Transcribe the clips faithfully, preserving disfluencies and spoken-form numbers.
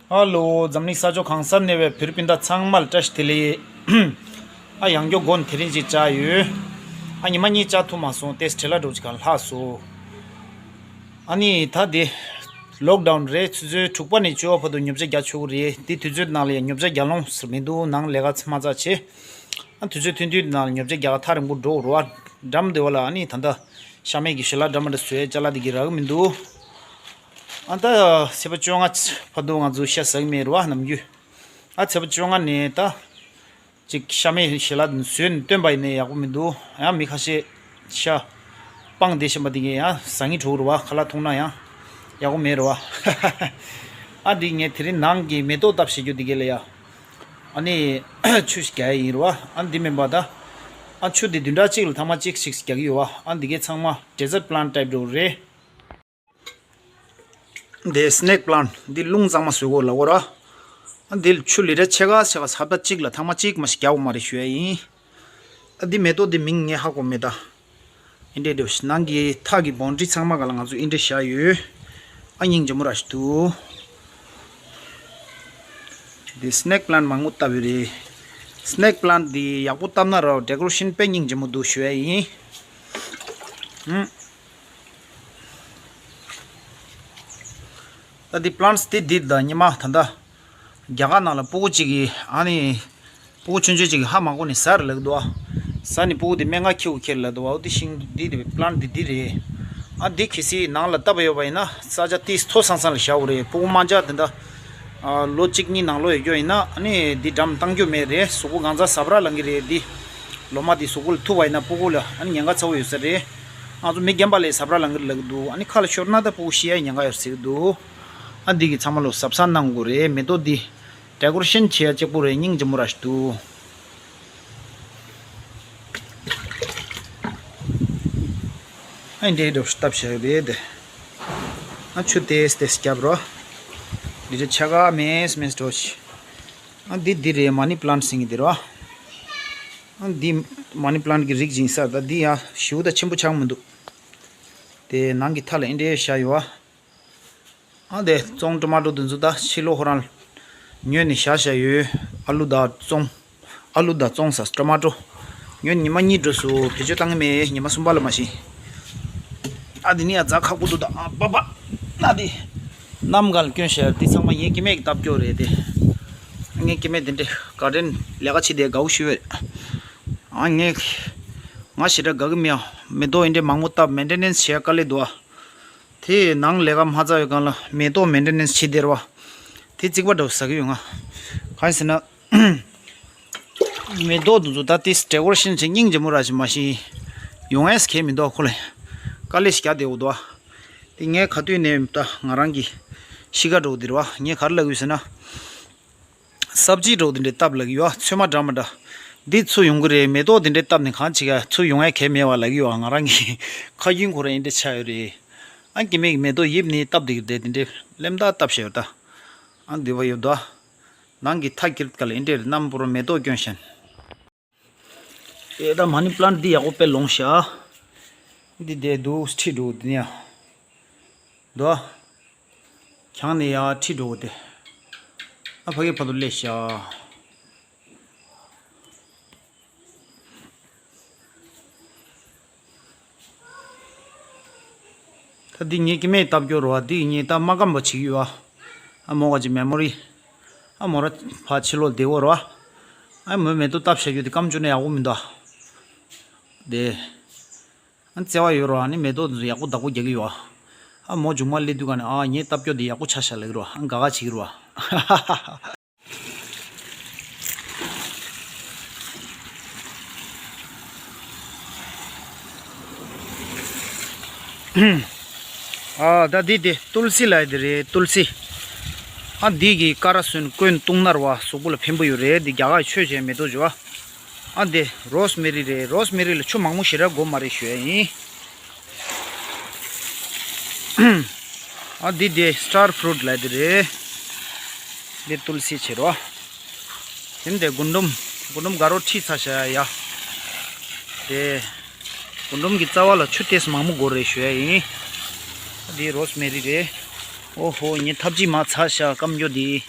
ཧ་ལོ། འཛམ་གླིང་ས་ཕྱོགས་གང་སར་གནས་པའི་བོད་རིགས་སྤུན་ཟླ་ཚང་མ་ལ་བཀྲ་ཤིས་བདེ་ལེགས། ཨ་ཡང་བསྐྱར་མགོ་ནས་དེ་རིང་ཅིག་བཅག་ཡོད། ཨ་ཉི་མ་གཉིས་བཅག་ཐུབ་མ་སོང་། ཏེས་བྲེལ་བ་འགྲོ་ཅིག་གང་ལྷག་སོང་། ཨ་ནི་ད་དེ་ལོག་ཌའུན་རེད། ཆུ་ཚོད་དྲུག་པ་ནས་བཅུ་པ་བར་དུ་ཉོ་ཆ་རྒྱག་ཆོག་གི་རེད། དེ་དུས་ཚོད་ནང་ལ་ཡང་ཉོ་ཆ་རྒྱག་ལོང་ཟེར་མི་འདུག་ནང་ལས་ཀ་མ་ཚར་བྱས། ཨ་དུས་ཚོད་ཐུང་ཐུང་ནང་ལ་ཉོ་ཆ་རྒྱག་ཐག་རིང་པོ་འགྲོ་རུ་བ། འགྲམ་དེ་བ་ལ་ཨ་ནི་ད་ལྟ་ཤ་མེད་ཀྱི་ཞལ་ལག་འདྲ་མི་འདྲ་བཟོས་ཅ་ལག་དེ་གི་རག་གི་མི་འདུག་ཨ་ད་ཚེས་པ་བཅོ་ལྔ་བར་དུ་ང་ཚོ་ཤ་ཟ་གི་མེད་རུ་བ་ནམ་རྒྱུན། ཨ་ཚེས་པ་བཅོ་ལྔ་ནས་ད། ཅིག་ཤ་མེད་ཞལ་ལག་བཟོས་ནས་སྟོན་པ་ཡིན་ནའི་ཡག་པོ་མི་འདུག་ཡང་མི་ཁ་ཤས་ཤ་སྤངས་བསྡད་བཞིན་པ་དེ་གས་ཡང་ཟ་སྙིང་བྲོ་གི་རེད་བ། ཁ་ལག་འཐུང་ན་ཡང་ཡག་པོ་མེད་རེད་བ། ཨ་འདི་ངས་དེ་རིང་ནང་གི་མེ་ཏོག་བཏབ་བྱེད་རྒྱུ་དེ་གས་ལ་ཡ། ཨ་ནི་ཆུ་ཞིག་རྒྱག་ཡ་ཡིན་རེད་བ། ཨ་འདི་མིན་པ་ད། ཨ་ཆུ་དེ་བདུན་ཕྲག་གཅིག་ལ་ཐེངས་མ་གཅིག་ཞིག་རྒྱག་གི་ཡོད་བ། ཨ་འདི་གས་ཚང་མ་ཌེ་ཛར་པི་ལན་ཊི་ཊའིབ་འདྲ་བོ་རེད། འདི་སི་ནེག་པི་ལན་ཊི། འདི་རླུང་གཙང་མ་བཟོ་དགོས་ལབ་དགོས་ར། ཨ་འདི་ཆུ་ལི་ཊར་ཕྱེད་ཀ་ཕྱེད་ཀ་ཧབ་ཏ་གཅིག་ལ་ཐེངས་མ་གཅིག་མ་ཞིག་རྒྱག་དགོས་མ་རེད་ཞུ་ཡ་ཡིན། ཨ་འདི་མེ་ཏོག་འདི་མིང་ངས་ཧ་གོ་མེད་ད། ཨིན་འདྲེ་འདྲེ་ནང་གི་ཐག་གི་བོན་ཌི་རི་ཚང་མ་ག་ལ་ང་ཚོ་ཨིན་འདྲེ་བཞག་ཡོད། ཨ་སྙིང་རྗེ་མོ་ར་ཞིག་འདུག་འདི་སི་ནེག་པི་ལན་ཊི་མང་པོ་བཏབ་ཡོད་རེད། སི་ནེག་པི་ལན་ཊི་འདི་ཡག་པོ་བཏབ་ན་ར་ཌེ་ཀོ་རེ་ཤན་དཔེ་སྙིང་རྗེ་མོ་འདུག་ཞུ་ཡ་ཡིན། ཧུམ། ད་འདི་པི་ལན་ཊི་འདི་འདི་ད་ཉི་མ་ད་ལྟ་རྒྱ་གར་ནང་ལ་སྤུ་གུ་གཅིག་གིས་ཨ་ནི་སྤུ་གུ་ཆུང་ཆུང་གཅིག་གིས་ཧ་མ་གོ་ནས་ཟ་རེད་ལབ་འདུག་ཨ། ཟ་ནས་སྤུ་གུ་དེ་སྨན་ཁང་ཁྱེར་དགོས་ཁྱེར་ལབ་འདུག་ཨ། འོ་དེ་ཤིང་འདི་དེ་པི་ལན་ཊི་འདི་འདི་རེད། ཨ་འདི་གལ་སྲིད་ནང་ལ་བཏབ་པ་ཡོད་པ་ཡིན་ན་ས་ཆ་ཏིས་མཐོ་སང་སང་ལ་བཞག་དགོས་རེད། སྤུ་གུ་དམར་འབྱར་དེ་འདྲ་ཨ་ལོ་གཅིག་གཉིས་ནང་ལོགས་ཡོད་རྒྱུ་ཡིན་ན་ཨ་ནི་འདི་འགྲམ་བཏང་རྒྱུ་མེད་རེད། གཟུགས་པོ་གང་ཚ་ཟ་བར་ལང་གི་རེད། འདི་ལོ་མ་འདི་གཟུགས་པོ་ལ་ཐུག་པ་ཡིན་ན་སྤུ་གུ་ལ་ཨ་ནི་ཉེན་ཁ་ཚ་བོ་ཡོད་ས་རེད། ང་ཚོ་མི་རྒན་པ་ལས་ཟ་བར་ལང་གི་ལབ་ཀྱི་འདུག་ཨ་ནི་ཁ་ལ་ཤོར་ན་ད་སྤུ་གུ་ཤི་ཡའི་ཉེན་ཁ་ཡོད་ཟེར་གྱི་འདུག་ཨ་འདི་གི་ཚང་མ་ལོ་གཟབ་གཟབ་གནང་དགོས་རེད། མེ་ཏོག་འདི་ཌེ་ཀོ་རེ་ཤན་བྱེད་ཡ་གཅིག་པོ་རེད། སྙིང་རྗེ་མོ་ར་ཞིག་འདུག་ཨ་འདྲེ་འདྲ་བཏབ་བྱས་རེད་དེ། ཨ་ཆུ་ཏེས་ཏེས་རྒྱབ་རོ། འདི་རེ་ཆ་ག་མེས་མེས་འགྲོ་ཤི། ཨ་འདི་འདི་རེད། མ་ནི་པི་ལན་ཊི་ཟེར་གྱི་འདི་རོ། ཨ་འདི་མ་ནི་པི་ལན་ཊི་གི་རིགས་ཅིག་ཡིན་ས། ད་འདི་ཡང་ཞེ་པོ་ད་ཆེན་པོ་ཆགས་མི་འདུག་དེ་ནང་གི་མཐའ་ལ་ཨེ་འདྲས་བཞག་ཡོད་ཨ། ཨ་དེ་བཙོང་ཊོ་མ་ཊོ་དེ་ཚོ་ད་ཕྱི་ལོགས་ཁོ་རང་ཉོས་ནས་བཞག་བཞག་ཡོད། ཨ་ལུ་དང་བཙོང་། ཨ་ལུ་དང་བཙོང་ས་ཊོ་མ་ཊོ་ཉོས་ཉི་མ་གཉིས་འགྲོ་སོང་། བེད་སྤྱོད་བཏང་གི་མེད། ཉི་མ་གསུམ་པ་ལ་མ་ཤི། ཨ་དེ་ནི་ཡ་རྫ་ཁ་ཁུ་འདུག་ད་ཨ་པ་པ། ཨ་དེ་གནམ་གང་ལ་སྐྱོན་བཞག་དེ་ཚང་མ་ངའི་སྐྱེ་དམན་གྱིས་བཏབ་སྐྱོ་རེད་དེ། ངའི་སྐྱེ་དམན་དེ་འདྲས་ག་དྲན་ལས་ཀ་བྱེད་དེ་དགའ་བོ་ཞུ་བས། ཨ་ངས་ང་ཞེ་དྲག་དགའ་གི་མེད་ཨ། མེ་ཏོག་ཨེ་འདྲས་མང་པོ་བཏབ་མེན་ཊེ་ནེན་སི་བྱེད་ཡ་དཀའ་ལས་འདུག་ཨ། དེ་ནང་ལས་ཀ་མ་ཚར་བའི་སྒང་ལ་མེ་ཏོག་མེན་ཊེ་ནེན་སི་བྱེད་བསྡད་ར་བ། དེ་རྩིག་པ་འདྲ་བོ་ཟ་གི་ཡོད་ང་། གང་ཡིན་ཟེར་ན། མེ་ཏོག་དེ་ཚོ་ད་དེ་ཌེ་ཀོ་རེ་ཤན་བྱེད་སྙིང་རྗེ་མོ་ར་ཞིག་མ་ཤེས། ཡོང་ཡས་གལ་མི་འདུག་ཁོ་ལ། དཀའ་ལས་ཤིག་རྒྱག་བསྡད་འོ་དོ། དེ་ངས་ག་དུས་ནས་ད་ང་རང་གི་གཤིས་ཀ་འདྲ་བོ་དེ་རེད་བ། ངས་ག་རེ་ལབ་ཡོད་ཟེར་ན། སབ་ཇི་འདྲ་བོ་དེ་འདྲས་བཏབ་ལབ་ཀྱི་ཡོད། ཚོད་མ་འདྲ་མ་འདྲ། འདི་ཚུར་ཡོང་གི་རེད། མེ་ཏོག་དེ་འདྲས་བཏབ་ནས་གང་བྱེད་ག་ཚུར་ཡོང་ཡ་གལ་མེད་བ་ལབ་ཀྱི་ཡོད། ང་རང་གི་ཁ་རྒྱུན་ཁོ་རང་ཨེ་འདྲས་ཆགས་ཡོད་རེད། ཨ་སྐྱེ་དམན་གྱིས་མེ་ཏོག་ཡིབ་ནས་བཏབ་བསྡད་ཀྱི་རེད། དེ་འདྲས་ལེམ་ཏག་བཏབ་བཞག་ཡོད་ད། ཨ་འདི་བ་ཡོད་ད། ནང་གི་མཐའ་འཁྱེར་ག་ལ་ཨེ་འདྲས་རྣམ་པོར་མེ་ཏོག་སྐྱོན་བཞིན། ཨེ་ད་མ་ནི་པི་ལན་ཊི་འདི་ཡག་པོ་དཔེ་ལོངས་ཤག་འདི་བསྡད་འདུག་ཁྲིད་འགྲོ་འདི་ནས་ཡ། འདུག་ཨ། གྱང་ནས་ཡར་ཁྲིད་འགྲོ་དགོས་ཏེ། ཨ་ཕ་གི་ཕ་ཏུ་སླེབས་ཤག་ད་འདི་ངའི་སྐྱེ་དམན་བཏབ་སྐྱོ་རོ་བ། འདི་ངས་ད་མ་སྐམ་པ་བྱེད་ཀྱི་ཡོད་ཨ། ཨ་མོ་ག་ཅིག་མེ་མོ་རི། ཨ་མོ་ར་ཕ་ཕྱི་ལོགས་བསྡད་འོ་རོ་བ། ཨ་མོས་མེ་ཏོག་བཏབ་བཞག་རྒྱུ་དེ་སྐམ་བཅུག་ན་ཡག་པོ་མི་འདུག་ཨ། དེ། ཨ་བརྩེ་བ་ཡོད་རོགས། ཨ་ནི་མེ་ཏོག་དེ་ཚོ་ཡག་པོ་བདག་པོ་རྒྱག་གི་ཡོད་ཨ། ཨ་མོ་མཇུག་མ་སླེབས་དུས་ག་ནས་ཨ་ངས་བཏབ་སྐྱོ་དེ་ཡག་པོ་ཆགས་ཤག་ལབ་ཀྱི་རོགས། ཨ་དགའ་དགའ་བྱེད་ཀྱི་རོགས། ཨ་ད་འདི་དེ་ཏུལ་སི་ལབ་ཡ་དེ་རེད། ཏུལ་སི། ཨ་འདི་གི་ཀ་ར་སོན་བསྐོལ་བཏུང་ན་ར་བ་གཟུགས་པོ་ལ་ཕན་པོ་ཡོད་རེད། འདི་རྒྱ་གར་ཆོས་བྱས་མེ་ཏོག་བྱས་བ། ཨ་འདི་རོ་སི་མེ་རི་རེད། རོ་སི་མེ་རི་ལ་ཆུ་མང་པོ་ཞེ་དྲག་དགོས་མ་རེད་ཞུ་ཡ་ཡིན། ཨ་འདི་དེ་སི་ཊར་ཕུ་རུཊ་ལབ་ཡ་དེ་རེད། འདི་ཏུལ་སི་བྱེད་རོ། དེ་འདི་རྒུན་འབྲུམ། རྒུན་འབྲུམ་དགའ་རོགས་ཁྲིད་ཚར་བཞག་ཡ། དེ་རྒུན་འབྲུམ་གྱི་རྩ་བ་ལ་ཆུ་ཏོག་ཙམ་མང་པོ་དགོས་རེད་ཞུ་ཡ་ཡིན། འདི་རོ་སི་མེ་རི་རེད། ཨོ་ཧོ་ངས་ཐབས་ཅིག་མར་ཚར་བཞག་སྐམ་རྒྱུ་འདི།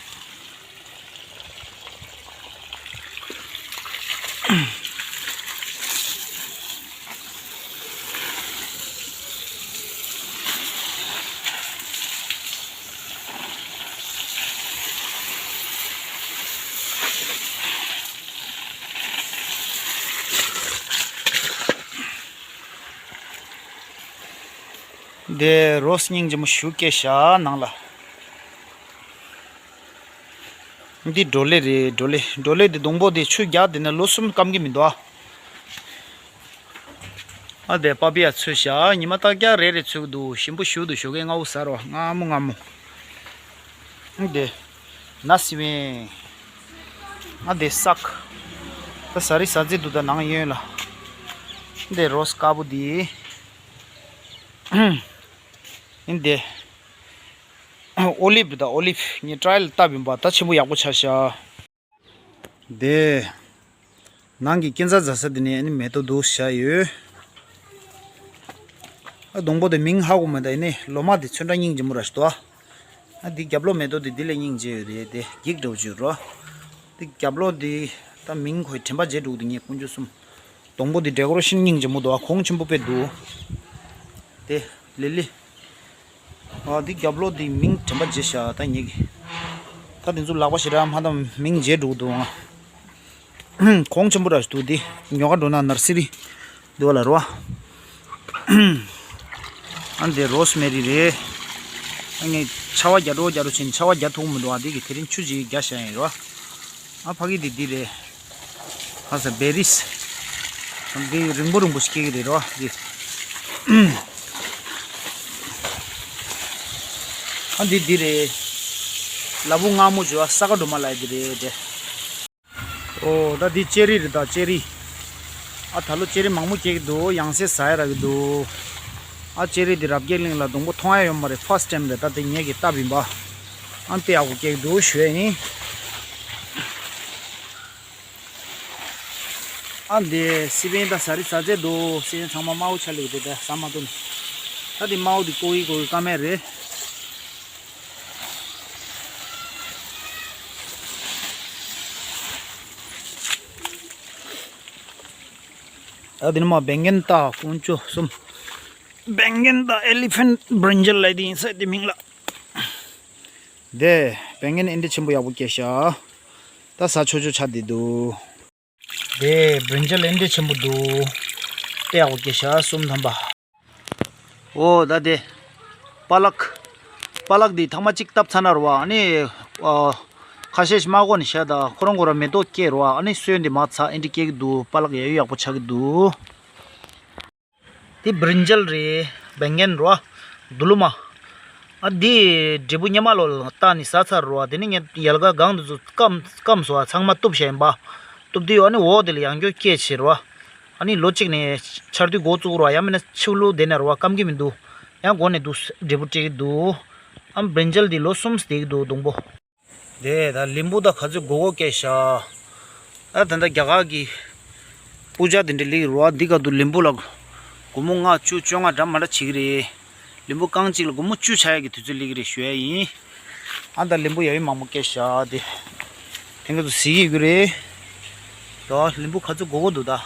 འདི་རོ་སྙིང་རྗེ་མོ་ཞུ་སྐད་ཤ་ནང་ལ། འདི་བྲོ་ལེ་རེད། བྲོ་ལེ་བྲོ་ལེ་འདི་སྡོང་པོ་འདི་ཆུ་རྒྱག་དེ་ནས་ལོ་གསུམ་སྐམ་གི་མི་འདུག་ཨ། ཨ་དེ་པ་པི་ཡ་ཚོས་ཤ་ཉི་མ་རྟག་རྒྱག་རེ་རེ་ཚོས་འདུག་ཞིམ་པོ་ཞུ་འདུག་ཞོགས་ཀས་སྔ་པོ་ཟ་རོ་སྔ་མོ་སྔ་མོ། འདི་ན་སི་བན། ཨ་དེ་སག་ད་ཟ་རི་ཟ་རྫི་འདུག་ད་ནང་ཡོད་ལ། འདི་རོ་སི་དཀར་པོ་འདི། ཨིན་དེ། ཨོ་ལིབ་དང་ཨོ་ལིབ་ངས་ཊ་རའི་ལ་བཏབ་ཡིན་པ་ད་ཆེན་པོ་ཡག་པོ་ཆགས་ཤག་དེ། ནང་གི་སྐྱེ་འཚར་འཛག་ས་དེ་ནས་ཨ་ནི་མེ་ཏོག་འདུག་བཞག་ཡོད། ཨ་སྡོང་པོ་དེ་མིང་ཧ་གོ་མེད་ད་ཡིན་ནི་ལོ་མ་དེ་ཚོན་ཁྲ་སྙིང་རྗེ་མོ་ར་ཞིག་འདུག་ཨ་འདི་རྒྱབ་ལོགས་མེ་ཏོག་དེ་འདི་ལས་སྙིང་རྗེ་ཡོད་རེད་དེ་འགྱིག་འདྲ་བོ་ཅིག་རོ། དེ་རྒྱབ་ལོགས་དེ་ད་མིང་ཁོའི་དྲན་པ་བརྗེད་འགྲོ་གི་འདུག་ངས་དཀོན་མཆོག་གསུམ། སྡོང་པོ་འདི་ཌེ་ཀོ་རེ་ཤན་སྙིང་རྗེ་མོ་འདུག་ཨ་གོང་ཆེན་པོ་དཔེ་འདུག་དེ་ལི་ལི། ཨ་འདི་རྒྱབ་ལོགས་འདི་མིང་དྲན་པ་བརྗེད་ཤག་ད་ངེད་ཀྱི། ད་དེ་ཚོ་ལག་པ་ཞེ་དྲག་མ་དང་མིང་བརྗེད་འགྲོ་གི་འདུག་ཨ། གོང་ཆེན་པོ་ར་ཞིག་འདུག་འདི་ཉོ་ག་འགྲོ་ན་ནར་སི་རི་འདུག་ལ་རོ། ཨ་འདི་རོ་སི་མེ་རི་རེད། ཨ་ངས་ཆར་པ་རྒྱག་འགྲོ་རྒྱག་འགྲོ་བྱས་ནས་ཆར་པ་རྒྱག་ཐུབ་མི་འདུག་ཨ་འདི་གི་དེ་རིང་ཆུ་ཅིག་རྒྱག་བཞག་ཡིན་རོ། ཨ་ཕ་གི་འདི་འདི་རེད། ཨ་ས་བེ་རིས། འདི་རིང་པོ་རིང་པོ་ཞིག་སྐྱེ་གི་རེད་རོ་འདི། ཨ་འདི་འདི་རེད། ལ་ཕུག་མངར་མོ་བྱོས་ཨ་ས་ག་འགྲོ་མ་ལ་འདི་རེད་དེ། ཨོ་ད་འདི་ཅེ་རི་རེད་ད་ཅེ་རི། ཨ་ད་ལོ་ཅེ་རི་མང་མོ་སྐྱེ་གི་འདུག་ཡང་སེ་ཟ་ཡ་རག་གི་འདུག་ཨ་ཅེ་རི་འདི་རབ་རྒྱས་གླིང་ལ་སྡོང་པོ་མཐོང་ཡ་ཡོད་མ་རེད་ཕར་སི་ཊེམ་རེད་ད་དེ་ངེད་ཀྱི་བཏབ་ཡིན་པ། ཨ་དཔེ་ཡག་པོ་སྐྱེ་གི་འདུག་ཞུ་ཡ་ཡིན། ཨ་འདི་སི་པན་ད་ཟ་རི་ཟ་རྫས་འདུག་སི་པན་ཚང་མ་དམར་པོ་ཆགས་ལེ་འདི་ད་ཟ་མ་ཐུབ། ད་འདི་དམར་པོ་འདི་ཀོ་གི་ཀོ་གི་ཀ་མེད་རེད། ད་འདི་ནི་མ་བེང་གན་ད་དཀོན་མཆོག་གསུམ། བེང་གན་ད་ཨེ་ལི་ཕན་བྷི་རིན་ཇལ་ལབ་དེ་ཡིན་ས་དེ་མིང་ལ། དེ་བེང་གན་ཨིན་དྲི་ཆེན་པོ་ཡག་པོ་སྐྱེས་ཤག་ད་ཟ་ཆོག་ཆོག་ཆགས་བསྡད་འདུག་དེ་བྷི་རིན་ཇལ་ཨིན་དྲི་ཆེན་པོ་འདུག་དཔེ་ཡག་པོ་སྐྱེས་ཤག་གསུམ་ཐམ་པ། ཨོ་ད་དེ། པ་ལག་པ་ལག་འདི་ཐེངས་མ་གཅིག་བཏབ་ཚར་ན་རེད་བ་ཨ་ནི། ཨ། ཁ་ཤས་ཤིག་མ་གོ་ནས་བཞག་ད་ཁོ་རང་ཁོ་རང་མེ་ཏོག་སྐྱེས་རེད་བ་ཨ་ནི་སོན་འདི་མ་ཚ་ཨིན་དྲི་སྐྱེ་གི་འདུག་པ་ལག་ཡ་ཡོ་ཡག་པོ་ཆགས་ཀྱི་འདུག་དེ་བྷི་རིན་ཇལ་རེད། བེང་གན་རོ། དུ་ལུ་མ། ཨ་དེ་འབྲས་བུ་སྙེ་མ་ལོ་ལ་བཏགས་ནས་ཟ་ཚར་རོ། དེ་ནི་ངས་ཡལ་ག་སྒང་དེ་ཚོ་སྐམ་སྐམ་སོང་ཨ་ཚང་མ་གཏུབ་བྱས་ཡིན་པ། གཏུབ་དུས་ཨ་ནི་འོག་དེ་ལ་ཡང་བསྐྱར་སྐྱེས་བྱས་རོ། ཨ་ནི་ལོ་གཅིག་ནས་ཆར་དུས་འགོ་བཙུགས་རོ་ཡང་མིན་ན་ཕྱི་ལོ་དེ་ནས་རོ་སྐམ་གི་མི་འདུག་ཡང་འགོ་ནས་འདུག་འབྲས་བུ་སྤྲད་ཀྱི་འདུག་ཨ་བྷི་རིན་ཇལ་འདི་ལོ་གསུམ་བསྡད་ཀྱི་འདུག་སྡོང་པོ། དེ་ད་ལིམ་བུ་ད་ག་ཚོད་དགོས་དགོས་སྐད་ཤ། ད་ད་ལྟ་རྒྱ་གར་གྱི་པུ་ཇ་དེ་འདྲ་ལིག་རུ་བ་འདི་ག་དུ་ལིམ་བུ་ལ་སྒོར་མོ་ལྔ་བཅུ་བཅོ་ལྔ་འདྲ་མ་འདྲ་བྱེད་ཀྱི་རེད། ལིམ་བུ་རྐང་གཅིག་ལ་སྒོར་མོ་བཅུ་ཆགས་ཡག་གི་དུས་ཚོད་ལིག་གི་རེད་ཞུ་ཡ་ཡིན། ཨ་ད་ལིམ་བུ་ཡ་ཡི་མང་པོ་སྐད་ཤ་དེ། དེང་ག་དུ་ཟི་ཡི་གི་རེད། ད་ལིམ་བུ་ག་ཚོད་དགོས་དགོས་འདུག་ད།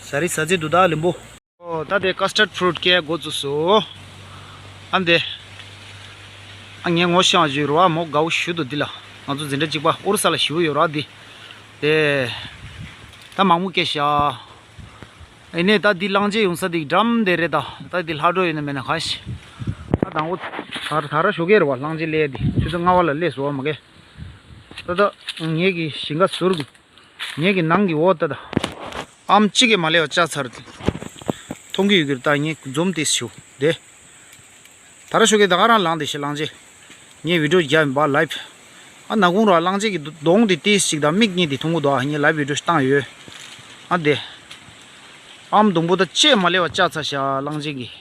ཟ་རི་ཟ་རྫི་འདུག་ད་ལིམ་བུ། ཨོ་ད་དེ་ཀ་སི་ཊར་ཕུ་རུ་ཊི་སྐྱེ་འགོ་བཙུགས་སོ། ཨ་འདི། ཨ་ངས་ངོ་ཤེས་པ་ཞིག་ཡོད་རེད་བ་མོ་དགའ་བོ་ཞུ་འདུག་འདི་ལ། ང་ཚོ་འཛིན་གྲྭ་གཅིག་པ་ཨོ་རི་ས་ལ་ཞེ་པོ་ཡོད་རེད་བ་འདི། དེ། ད་མང་པོ་སྐྱེས་ཤག་ཨ་ནི་ད་འདི་གླང་ཆེན་ཡོང་ས་འདི་འགྲམ་དེ་རེད་ད། ད་འདི་ལྷག་འགྲོ་ཡོད་ན་མེད་ན་གང་ཤེས། ད་དང་པོ་ད་ད་ར་ཞོགས་ཀས་རེད་བ་གླང་ཆེན་སླེབས་འདི་ཆུ་ཚོད་ལྔ་པ་ལ་སླེབས་སོང་བ་མ་གས། ད་ད་ངེད་ཀྱི་ཞིང་ཁ་ཟུར་གི་ངེད་ཀྱི་ནང་གི་འོག་ད་ད། ཨམ་གཅིག་གིས་མ་ལས་པ་བཅག་ཚར། མཐོང་གི་ཡོད་ཀྱི་རེད་ད་ངས་འཛོམས་ཏེ་ཞུ་དེ། ད་ར་ཞོགས་ཀས་ད་ག་རང་ལངས་ཏེ་ཤི་གླང་ཆེན། ངས་བི་ཌིའོ་རྒྱབ་ཡིན་པ་ལའིབ། ཨ་ནག་ཁུང་ར་གླང་ཆེན་གྱི་གདོང་དེ་ཏིས་ཅིག་དང་མིག་གཉིས་དེ་མཐོང་གི་འདུག་ཨ་ངས་ལའིབ་བི་ཌིའོ་ཞིག་བཏང་ཡོད། ཨ་དེ། ཨམ་སྡོང་པོ་ད་ཅེས་མ་ལས་པ་བཅག་ཚར་ཤག་གླང་ཆེན་གྱིས།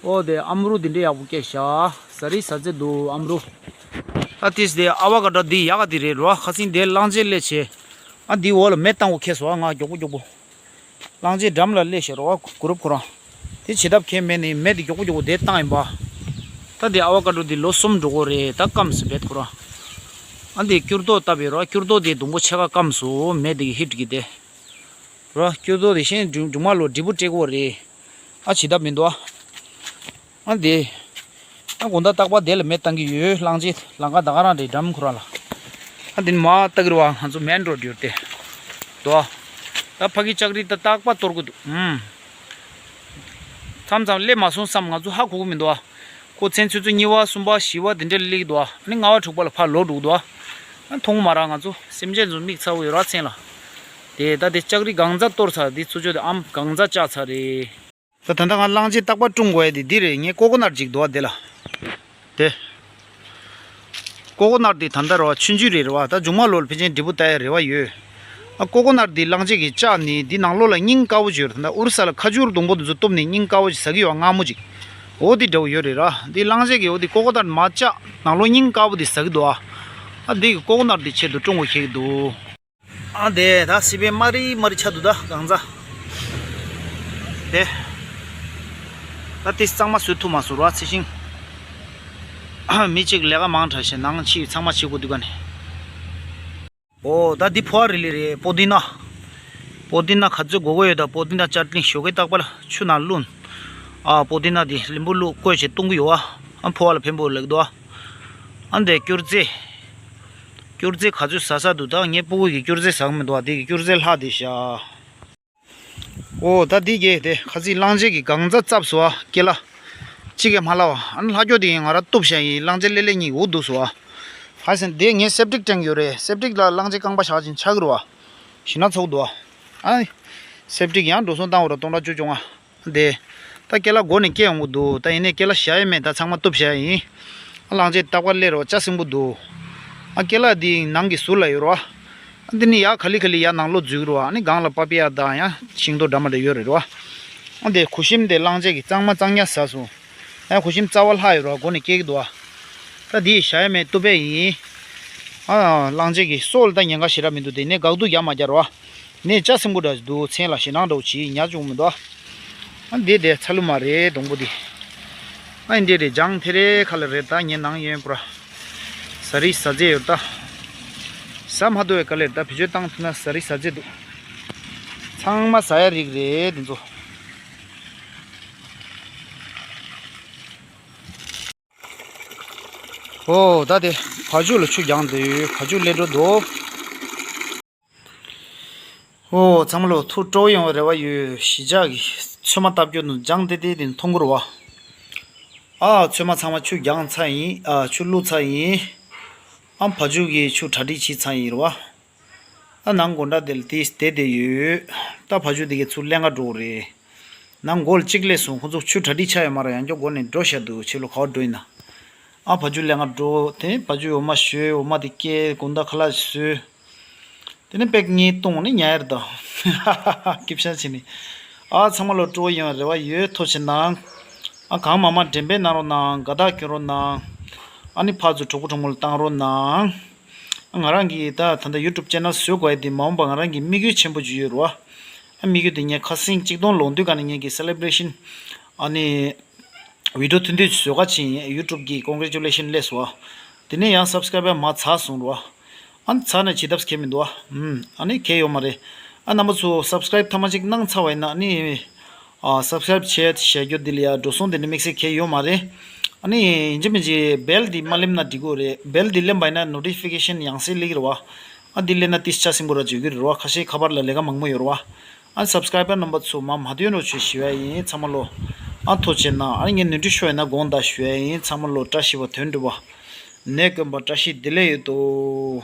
ཨོ་དེ་ཨམ་རུ་དེ་འདྲས་ཡག་པོ་སྐྱེས་ཤག་ཟ་རི་ཟ་རྫི་འདུག་ཨམ་རུ། ཨ་ཏིས་དེ་ཨ་བ་ཀ་ཌོ་འདི་ཡག་ག་དེ་རེད་རོ་ཁ་སང་དེ་གླང་ཆེན་སླེབས་བྱས། ཨ་འདི་འོག་ལ་མེ་བཏང་བ་ཁེལ་སོང་ཨ་ང་མགྱོགས་པོ་མགྱོགས་པོ། གླང་ཆེན་འགྲམ་ལ་སླེབས་བྱས་རོ་ཨ་གུ་རུབ་ཁོ་རང་། དེ་བྱེད་ཐབས་ཁེལ་མེད་ནི་མེ་དེ་མགྱོགས་པོ་མགྱོགས་པོ་དེ་བཏང་ཡིན་པ། ད་དེ་ཨ་བ་ཀ་ཌོ་དེ་ལོ་གསུམ་འགྲོ་གི་རེད་ད་སྐམ་སོང་བེད་ཁོ་རང་། ཨ་འདི་སྐྱུར་རྡོག་བཏབ་པའི་རོ་སྐྱུར་རྡོག་དེ་སྡོང་པོ་ཕྱེད་ཀ་སྐམ་སོང་མེ་དེ་གི་ཧིཊ་གི་དེ། རོ་སྐྱུར་རྡོག་དེ་ཤིན་ཏུ་མཇུག་མ་ལོ་འབྲས་བུ་སྤྲད་ཀྱི་ཡོད་རེད། ཨ་བྱེད་ཐབས་མི་འདུག་ཨ། ཨ་དེ། ཨ་དགོང་དག་རྟག་པར་དེ་ལ་མེ་བཏང་གི་ཡོད་གླང་ཆེན་ལམ་ཁ་ད་ག་རང་རེད་འགྲམ་ཁོ་རང་ལ། ཨ་དེ་ནི་མ་བཏགས་རེད་བ་ང་ཚོ་མེན་རོ་ཌི་ཡོད་དེ། དོ། ད་ཕ་གི་ལྕགས་རི་ད་རྟག་པར་གཏོར་གི་འདུག་ཨུམ། མཚམས་མཚམས་སླེབས་མ་སོང་བསམ། ང་ཚོ་ཧ་གོ་གི་མི་འདུག་ཨ། ཁོ་མཚན་ཆུ་ཚོད་གཉིས་པ་གསུམ་པ་བཞི་པ་དེ་འདྲ་སླེབས་ཀྱི་འདུག་ཨ། ཨ་ནི་ལྔ་པ་དྲུག་པ་ལ་ཕར་ལོག་འགྲོ་གི་འདུག་ཨ། ཨ་མཐོང་གི་མ་རེད། ང་ཚོ་སེམས་ཅན་ཚོ་མིག་ཚ་བོ་ཡོད་ར་མཚན་ལ། དེ་ད་དེ་ལྕགས་རི་གང་ཚ་གཏོར་ཚར། དེ་ཚུར་ཕྱོགས་དེ་ཨམ་གང་ཚ་བཅག་ཚར་རེད། ད་ད་ལྟ་ང་གླང་ཆེན་རྟག་པར་སྲུང་དགོས་ཡ་དེ་འདི་རེད། ངས་ཀོ་ཀོ་ནཊ་ཅིག་འདུག་ཨ་དེ་ལ། དེ། ཀོ་ཀོ་ནཊ་འདི་ད་ལྟ་རེད་བ། ཆུང་ཆུང་རེད་རེད་བ། ད་མཇུག་མ་ལོ་ལ་ཕལ་ཆེར་འབྲས་བུ་བཏགས་ཡ་རེ་བ་ཡོད། ཨ་ཀོ་ཀོ་ནཊ་འདི་གླང་ཆེན་གྱིས་བཅག་ནས་འདི་ནང་ལོགས་ལ་སྙིང་དཀར་པོ་ཅིག་ཡོད་རེད། ད་ལྟ་ཨོ་རི་ས་ལ་ཁ་ཆུར་སྡོང་པོ་འདི་ཚོ་གཏུབ་ནས་སྙིང་དཀར་པོ་ཅིག་ཟ་གི་ཡོད་པ། མངར་མོ་ཅིག་འོ་འདི་འདྲ་བོ་ཡོད་རེད་ར། འདི་གླང་ཆེན་གྱིས་འོ་འདི་ཀོ་ཀོ་ནཊ་མར་བཅག་ནང་ལོགས་སྙིང་དཀར་པོ་འདི་ཟ་གི་འདུག་ཨ། ཨ་འདི་གི་ཀོ་ཀོ་ནཊ་འདི་ཆེད་དུ་སྲུང་དགོས་ཤེས་ཀྱི་འདུག་ཨ་དེ་ད་སི་པན་དམར་རི་དམར་རི་ཆགས་འདུག་ད་གང་ཚ། དེ། ད་དེ་གཙང་མ་བཟོས་ཐུབ་མ་སོང་ར་ཚེ་ཤིང་། མི་གཅིག་ལས་ཀ་མང་དྲགས་ཤག་ནང་ཕྱི་ཚང་མ་ཕྱི་དགོས་འདུག་ག་ནས། ཨོ་ད་འདི་ཕོ་བ་རི་ལི་རེད། པོ་ཏི་ན། པོ་ཏི་ན་ག་ཚོད་དགོས་དགོས་ཡོད། ད་པོ་ཏི་ན་བཅར་ཏིང་ཞོགས་ཀས་རྟག་པར་ཆུ་ནང་བླུགས། ཨ་པོ་ཏི་ན་དེ་ལིམ་བུ་བླུགས་བསྐོལ་བྱས་བཏུང་གི་ཡོད་ཨ། ཨ་ཕོ་བ་ལ་ཕན་པོ་ལེགས་འདུག་ཨ། ཨ་འདི་སྐྱུར་རྫས། སྐྱུར་རྫས་ག་ཚོད་ཟ་ས་འདུག་ད་ངའི་སྤུ་གུ་གིས་སྐྱུར་རྫས་ཟ་གི་མི་འདུག་ཨ། དེ་གི་སྐྱུར་རྫས་ལྷག་དེ་ཤག་ཨོ་ད་འདི་གས་དེ་ཁ་སང་གླང་ཆེན་གྱིས་གང་ཚ་བཙབས་སོང་ཨ། སྐེ་ལ་གཅིག་གིས་མ་ལབ་པ། ཨ་ནི་ལྷག་སྐྱོ་དེ་ཡིན། ང་རང་གཏུབ་བཞག་ཡིན། གླང་ཆེན་ཀླད་ཀླད་གཉིས་འུ་འདུག་སོང་ཨ། ཧ་སེ་དེ་ངས་སེབ་ཊིག་སྤྲད་ཡོད་རེད། སེབ་ཊིག་ལ་གླང་ཆེན་རྐང་པ་བཞག་ཅིང་ཆགས་ཀྱི་རེད་བ། ཞེད་སྣང་ཚ་པོ་འདུག་ཨ། ཨ་ནི་སེབ་ཊིག་ཡང་འགྲོ་སོང་བཏང་བ་ར་སྟོང་ཕྲག་བཅུ་བཅོ་ལྔ། དེ། ད་ཀེ་ལ་སྒོ་ནས་སྐྱེལ་ཡོང་གི་འདུག་ད་ཡིན་ནའི་ཀེ་ལ་བཞག་ཡས་མེད། ད་ཚང་མ་གཏུབ་བཞག་ཡིན། ཨ་གླང་ཆེན་རྟག་པར་སླེབས་རོགས། ལྕགས་སྲིན་པོ་འདུག་ཨ་ཀེ་ལ་འདི་ནང་གི་ཟུར་ལ་ཡོད་རོགས། ཨ་འདི་ནི་ཡར་ག་ལེ་ག་ལེ་ཡར་ནང་ལོགས་འཛུལ་གི་རོགས། ཨ་ནི་སྒང་ལ་པ་པི་ཡ་དང་ཡང་ཤིང་ཏོག་འདྲ་མ་འདྲ་ཡོད་རེད་རོགས། ཨ་འདི་གུ་ཤམ་དེ་གླང་ཆེན་གྱིས་གཙང་མ་གཙང་ཉག་ཟ་སོང་། ཡང་གུ་ཤམ་རྩ་བ་ལྷག་ཡོད་རོགས། སྒོ་ནས་སྐྱེལ་གི་འདུག་ཨ། ད་འདི་བཞག་ཡས་མེད། གཏུབ་པ་ཡིན། ཨ་གླང་ཆེན་གྱི་སྲོག་ལ་ད་ཉེན་ཁ་ཞེ་དྲག་མི་འདུག་དེ་ནས་དགག་སྡུག་རྒྱག་མ་རྒྱག་རོགས། ནས་ལྕགས་སྲིན་པོ་འདྲ་ཞིག་འདུག་མཚན་ལ་ཞེད་སྣང་འདྲ་བོ་བྱེད། ཉར་བཅུག་མི་འདུག་ཨ་འདི་དེ་ཚ་ལུ་མ་རེད། སྡོང་པོ་འདི། ཨ་འདི་རེད། ལྗང་ཐེ་རེ་ཁ་ལ་རེད། ད་ངའི་ནང་ཡོན་པུ་ར། ཟ་རིགས་ཟ་རྫས་ཡོད་ད། ཟ་མ་ཐུབ་པའི་དཀའ་ལས་རེད། ད་བེད་སྤྱོད་བཏང་ཐུབ་ན་ཟ་རིགས་ཟ་རྫས་འདུག་ཚང་མ་ཟ་ཡ་རིགས་རེད་འདི་ཚོ། ཨོ་ད་དེ་བ་ཕྱུགས་ལ་ཆུ་རྒྱང་དུ་ཡོད། བ་ཕྱུགས་སླེབས་འགྲོ་འདུག་ཨོ་ཚང་མ་ལོ་ཐུགས་སྤྲོ་ཡོང་བའི་རེ་བ་ཡོད། གཞིས་ཆགས་ཀྱི་ཚོད་མ་བཏབ་རྒྱུ་ནི་རྒྱང་དེ་དེ་དེ་མཐོང་གི་རེད་བ། ཨ་ཚོད་མ་ཚང་མ་ཆུ་རྒྱང་ཚར་ཡིན། ཨ་ཆུ་བླུགས་ཚར་ཡིན། ཨ་བ་ཕྱུགས་ཀྱི་ཆུ་གྲ་སྒྲིག་བྱས་ཚར་ཡིན་རེད་བ། ཨ་ནང་སྒོ་འདྲ་དེ་ལ་དེ་བསྡད་བསྡད་ཡོད། ད་བ་ཕྱུགས་དེ་གའི་ཚུར་ཀླད་ཁ་འགྲོ་གི་རེད། ནང་སྒོ་ལ་གཅིག་སླེབས་སོང་། ཁོ་ཚོ་ཆུ་གྲ་སྒྲིག་ཆགས་ཡོད་མ་རེད། ཡང་སྐྱར་སྒོ་ནས་འགྲོ་བཞག་འདུག་ཕྱི་ལོགས་ག་པར་འགྲོ་ཡིན་ན། ཨ་བ་ཕྱུགས་ཀླད་ཁ་འགྲོ་དེ་བ་ཕྱུགས་འོ་མ་བཞོས། འོ་མ་དེ་སྐྱེལ། དགོང་དག་ཁ་ལག་བཟོས། དེ་ནས་པེག་གཉིས་བཏུང་ནས་ཉར་ཡར་དང་། སྐྱིད་ཤ་བྱས་ནས། ཨ་ཚང་མ་ལོ་སྤྲོ་བོ་ཡོང་བའི་རེ་བ་ཡོད། ཐུགས་རྗེ་གནང་། ཨ་གང་མང་མང་འགྲེམས་སྤེལ་གནང་རོགས་གནང་། དགའ་རྟགས་སྐྱོན་རོགས་གནང་། ཨ་ནི་ཕར་ཚུར་གྲོགས་པོ་གྲོགས་མོ་ལ་བཏང་རོགས་གནང་། ང་རང་གིས་ད་ད་ལྟ་ཡུ་ཊུབ་ཅེ་ནལ་བཟོ་དགོས་ཡ་དེ་མ་འོངས་པ་ང་རང་གི་དམིགས་ཡུལ་ཆེན་པོ་ཅིག་ཡོད་རེད་བ། ཨ་དམིགས་ཡུལ་དེ་ངས་ཁ་སང་གཅིག་སྟོང་ལོངས་དུས་ག་ནས་ངས་ཀྱི་སེ་ལེ་བྷ་རེ་ཤན་ཨ་ནི་བི་ཌི་ཡོ་ཐུང་ཐུང་ཅིག་བཟོ་ག་ཕྱིན་ཡིན། ཡུ་ཊུབ་གི་ཀོང་གྷེ་རེ་ཅུ་ལེ་ཤན་སླེབས་སོང་བ། དེ་ནས་ཡང་སབ་སི་ཀ་རའེ་བར་མར་ཚར་སོང་རེད་བ། ཨ་ནི་ཚར་ནས་བྱེད་ཐབས་གལ་མི་འདུག་བ། ཨ་ནི་གལ་ཡོད་མ་རེད། ཨ་རྣམ་པ་ཚོ་སབ་སི་ཀ་རའེབ་ཐེངས་མ་གཅིག་གནང་ཚར་བ་ཡིན་ན་ཨ་ནི། ཨ་སབ་སི་ཀ་རའེབ་བྱས་བཞག་རྒྱུ་འདི་ལ་ཡ་འགྲོ་སོང་དེ་འདྲ་དམིགས་བསལ་གལ་ཡོད་མ་རེད། ཨ་ནི་ཡིན་གཅིག་མིན་གཅིག་བྷེལ་འདི་མ་གླེམ་ན་འགྲིག་གི་རེད། བྷེལ་འདི་གླེམ་པ་ཡིན་ན་ནོ་ཊི་ཕི་ཀེ་ཤན་ཡང་སེ་སླེབས་ཀྱི་རེད་བ། ཨ་འདི་གླེམ་ན་ཏིས་ཆ་སིང་པོ་ར་བརྗོད་ཀྱི་རེད་བ། ཁ་ཤས་ཁ་པར་ལ་ལས་ཀ་མང་པོ་ཡོད་རེད་བ། ཨ་སབ་སི་ཀ་རའེ་བར་རྣམ་པ་ཚོ་མ་མ་འདོན་རོགས་བྱོས་ཞུ་ཡ་ཡིན་ཚང་མ་ལོ། ཨ་ཐུགས་རྗེ་གནང་། ཨ་ནི་ངས་ནོར་འཁྲུལ་ཤོར་ཡིན་ན་དགོངས་དག་ཞུ་ཡ་ཡིན་ཚང་མ་ལོ། བཀྲ་ཤིས་པ་དོན་འགྲུབ་པ། ནད་དཀོན་པ་བཀྲ་ཤིས་བདེ་ལེགས་ཡོད་དོ།